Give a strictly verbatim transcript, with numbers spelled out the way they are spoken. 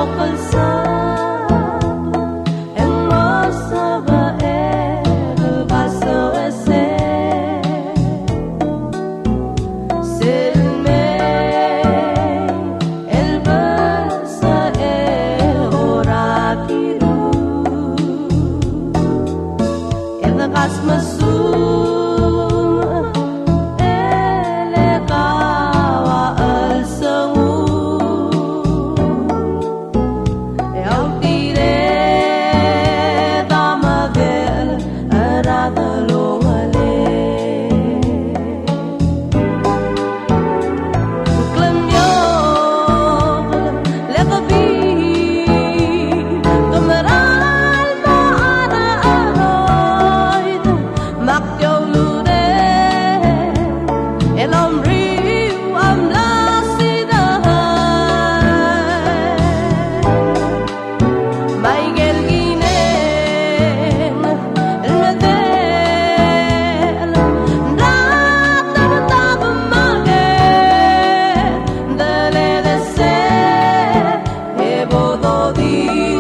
Okel sab e ng mo sebechel el basoes e sel mei el belsechel er a tirke. E de kas mesumech e le kau a chelsengul e a ultired a medechel er a delongeled. Klemiokel, le kebii, ke mera el mo er a cheroid, me ak di oulurel el omriu a mla sidechel. Me aikel kineng el medechel, ng mla tebtab me a ke deled e se e bo dodii